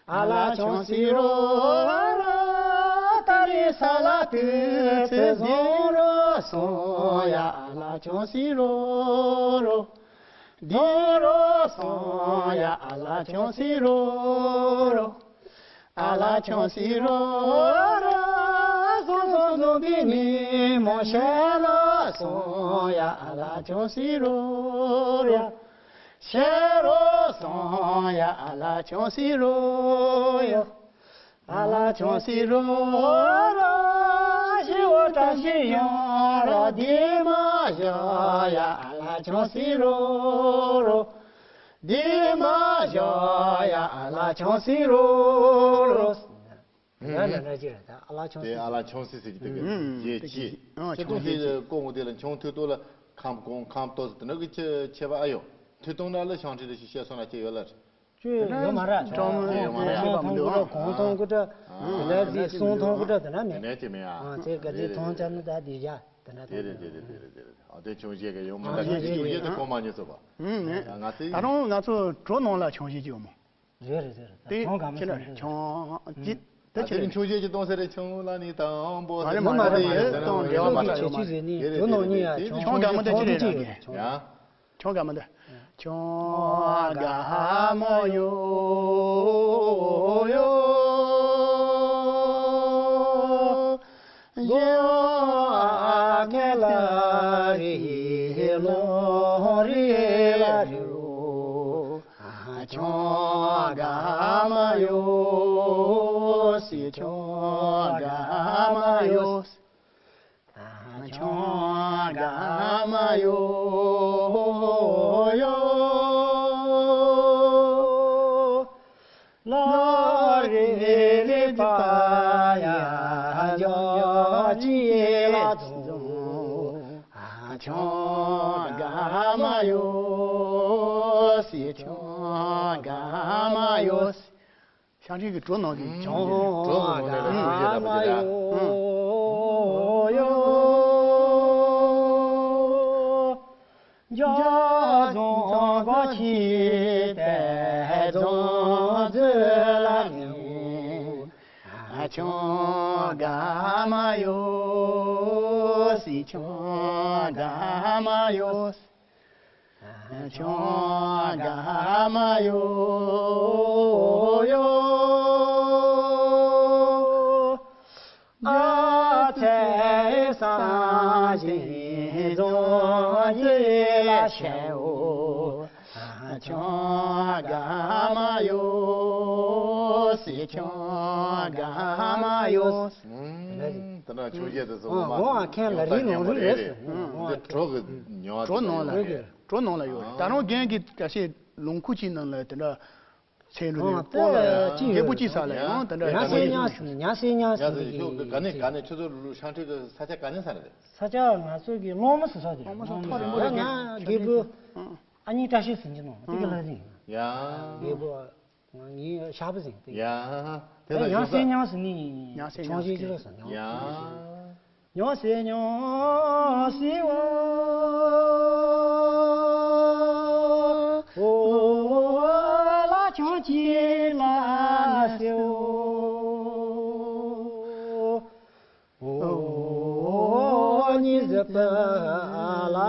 ཨ་ལ་ཆུང་སི་རོ་རོ། ད་རི་ས་ལ་དུས་ཚོད་བཟང་རོ་སོང་ཡ། ཨ་ལ་ཆུང་སི་རོ་རོ། བདེ་རོ་སོང་ཡ། ཨ་ལ་ཆུང་སི་རོ་རོ། ཨ་ལ་ཆུང་སི་རོ་རོ། བཟང་བཟང་བཟང་པོའི་ཉིན་མོ་ཤར་རོ་སོང་ཡ། ཨ་ལ་ཆུང་སི་རོ་རོ། ཤར་རོ་སོང་ཡ། ཨ་ལ་ཆུང་སི་རོ་ཡ། ཨ་ལ་ཆུང་སི་རོ་རོ། ཞི་བ་བཀྲ་ཤིས་ཡོང་རོགས་བདེ་མོ་བཞག་ཡ། ཨ་ལ་ཆུང་སི་རོ་རོ། འདི་མ་བཞག་ཡ་ཨ་ལ་ཆང་སི་རོ་རོ། ཡ་ན་ན་ཅི་རེད་ད་ཨ་ལ་ཆང་སི། དེ་ཨ་ལ་ཆང་སི་ཟེར་གྱི་འདུག་གི། ཡེ་ཅི། ཨ་ཆང་སི་ཀོང་དེ་ལ་ཆང་ཐུ་ཏོ་ལ་ཁམ་ཀོང་ཁམ་ཏོ་ཟེར་དེ་ན་གི་ཆེ་ཆེ་བ་ཨ་ཡོ། ཐུ་ཏོང་ན་ལ་ཤང་ཁྲི་ལ་ཤི་བཤད་སོང་ན་ཅི་ཡོད་ལ། ཅུ་ཡོད་མ་ར། ཅུང་ཡོད་མ་ར། ཤང་ཐང་གུ་ཏྲ་གོང་ཐང་གུ་ཏྲ། ཨ་ལ་ཟི་སོང་ཐང་གུ་ཏྲ་དེ་ན་མེད། དེ་ནས་ཅི་མེད་ཨ། ཨ་ཚེ་ག་ཚེ་ཐང་ཅ་ནི་ད་དེ་ཡ་དེ་ན་དེ་རེད་དེ་རེད་དེ་རེད་དེ་རེད། ཨ་དེ་ཆུང་ཞེ་ག་ཡོང་མ་ད་ཆུང་ཞེ་ཆུང་ཞེ་དེ་གོ་མ་ཉོས་སོ་བ། ཨུམ་ནས། ང་ཚོ་ད་རུང་ང་ཚོ་གྲོ་ནང་ལ་ཆུང་ཞེ་ཅིག་ཡོད་མོ། རེད་རེད་རེད། དེ་ཆུང་ག་མ་ཁྱེད་ལ་སོང་རེད། ཆུང་ཨ་ཅི། དེ་ད་ཆུང་དེ་ཆུང་ཞེ་ཅིག་གཏོང་ས་རེད། ཆུང་ལ་ནི་དང་པོ་མ་རེད་མ་རེད་མ་རེད། དང་འབྲེལ་བ་མ་ཆུང་ཞེ་ཅིག་ཟེར་ནི་གྲོ་ནང་ཉིད་ཡ་ཆུང་ཆུང་ག་མ་ད་ཅི་རེད་ལ་ཡ། ཆུང་ག་མ་འདི། ཆུང་ག་མ་ཡོ་ཡོ། ཡོ་ཨ་ཁེ་ལ་རི་ལོ་རི་ལ་རི་རོ། ཆུང་ག་མ་ཡོ་སི། ཆུང་ག་མ་ཡོ་སི། ཆུང་ག་མ་ཡོ་ཡོ། ལོ་རེ་རེ་པ་ཡ་འཇོག་ཅི་ལ་འཛོམས། ཆུང་ག་མ་ཡོ་སི། ཆུང་ག་མ་ཡོ་སི། ཤང་ཁྲི་གི་གྲོ་ནང་གི་ཆང་གི་གྲོ་ནང་ནས་ལ་ཆུང་ཞེ་ལ་པ་ཅི་ར། ཡོ་ཡོ། འཇོག་རྫོང་གོ་ཆི་དེ་རྫོང་རྫོ་ལ་ནི། ཆུང་ག་མ་ཡོ་སི། ཆུང་ག་མ་ཡོ་སི། ཆུང་ག་མ་ཡོ་ཡོ། ཨ་ཚེ་སང་ཞིང་རྫོང་ཡི་ལ་ཤེའོ། ཆུང་ག་མ་ཡོ་སི། ཆུང་ག་མ་ཡོ་སི། ད་ན་ཆུང་ཞེ་དེ་ཚོ་འོ་མ་ཁེན་ལ་རི་ནང་རི་རེད། འདི་གྲོ་གི་ཉོ་གྲོ་ནང་ལ་ཡོད། གྲོ་ནང་ལ་ཡོད། ད་རུང་རྒན་གྱི་བཀྲ་ཤིས་ལུང་ཁུག་ཅིག་ནང་ལ་དེ་འདྲ་ཚལ་འགྲོ་ནས་སྤོ་ལ་རྒྱལ་པོ་ཅིག་ས་ལ་ཡང་དེ་འདྲ་ཉ་སེ་ཉ་སི་ཉ་སེ་ཉ་སི་ག་ནས་ག་ནས་ཁྱོད་ཚོ་ལུ་ཤང་ཁྲི་གི་ས་ཆ་ག་ནས་ས་རེད། ས་ཆ་ང་ཚོ་གི་གླང་མ་སི་ས་དེ་གླང་མ་སི་ཐོ་རིང་པོ་ཡ་ང་རྒྱལ་པོ་ཨ་ནི་བཀྲ་ཤིས་ཟིན་གྱི་ནོ་དེ་གི་ལ་ཟིན་ཡ་རྒྱལ་པོ། ངའི་ཞགས་པ་ཟིན་ཏེ། ཡ། དེ་ལ་ཉང་སེ་ཉང་སེ་ནི་ཉང་སེ་ཆོང་ཞེ་ཅི་ལ་ཟ་ཉང་། ཡ། ཉང་སེ་ཉང་སེ་བ། ཨོ་ལ་ཆོང་ཅི་ལ་སེ་ཨོ། ཨོ་ཉི་ཟེར་པ་ལ་འོ།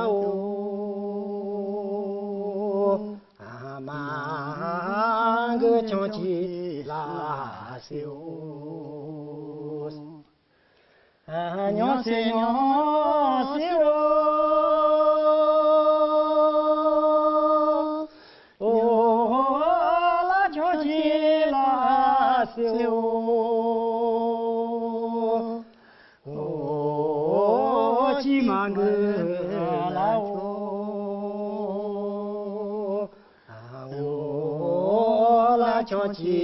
ཨ་མ་གི་ཆང་ཅི་ལ་སེ་འོ། ཨ་ཉང་སེ་ཉང་སེ་འོ། ཨོ་ལ་ཆང་ཅི་ལ་སེ་འོ། ཨོ་ཅི་མ་གི་ལ་འོ། ཨོ་ལ་ཆང་ཅི་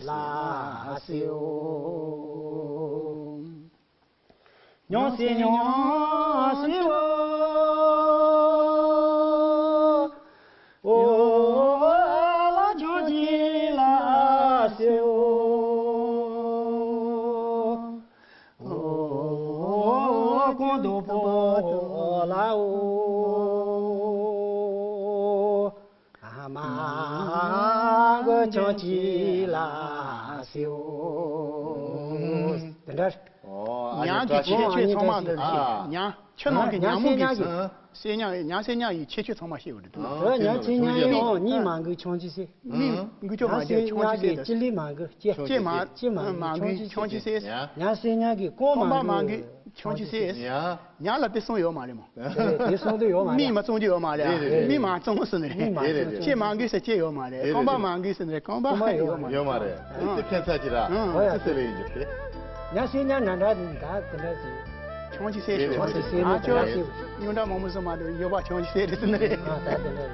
ལ་སེ་འོ། ཉང་སེ་ཉང་སེ་འོ། ཨོ་ལ་ཆང་ཅི་ལ་སེ་འོ། ཨོ་ཀོང་རྡོ་པོ་ལ་འོ། ཨ་མ་གི་ཆང་ཅི་ལ་སེ་འོ། དེ་འདྲ། ཨོ། ཉང་གི་ཁྱད་ཆོས་ཚང་མ་འདི་ཨ། ཤེས། ཉང་ཁྱི་ནང་གི་ཉང་མོ་གི་སེ་ཉང་ཡི་ཉང་སེ་ཉང་ཡི་ཁྱད་ཆོས་ཚང་མ་ཤེས་འོ་འདི། ཨ། ཉང་སེ་ཉང་ཡི་ཨོ་གཉིས་མང་གི་ཆང་ཅི་སེ། མི་འགུལ་སྐྱོད་མ་ཉང་སེ་བྱེད་ཆང་ཅི་ཉང་གི་སེ་དེ། ལྕི་ལི་མང་གི་ལྕེ་ལྕེ་མ་ལྕེ་མང་གི་མང་གི་ཆང་ཅི་སེ། ཉང་སེ་ཉང་གི་ཀོང་མང་གི་ཆང་ཅི་སེ། ཉང་ལ་དེ་གསུམ་ཡོད་མ་རེད་མོ། དེ་གསུམ་དུ་ཡོད་མ་རེད། མི་མ་གསུམ་གྱི་ཡོད་མ་རེད། རེད་རེད། མི་མ་གསུམ་སུ་ནི་རེད། མི་མ་གསུམ་ལྕེ་མང་གི་སེ་ལྕེ་ཡོད་མ་རེད། རེད་རེད། ཀོང་པ་མང་གི་སེ་ནི་རེད། ཀོང་པ་ཡོད་མ་རེད། ཡོད་མ་རེད། ཨ། དེ་ཕན་ཚ་གྱི་ར། ཨ། དེ་སེ་ལེ་ཡིན་གྱི་རེད། ཉང་སེ་ཉང་ན་འདྲ་ནི་ད་དེ་འདྲ་ཟེར། ཆང་ཅི་སེ་རེད། ཆང་ཅི་སེ་ཨ་ནི་ཅོ་ད་སེ། ཉུང་འདྲ་མང་མོ་སུ་མ་དུ་ཡོད་པ་ཆང་ཅི་སེ་རེད་ཟེར་ནི་རེད། ཨ་ད་དེ་འདྲ་རེད།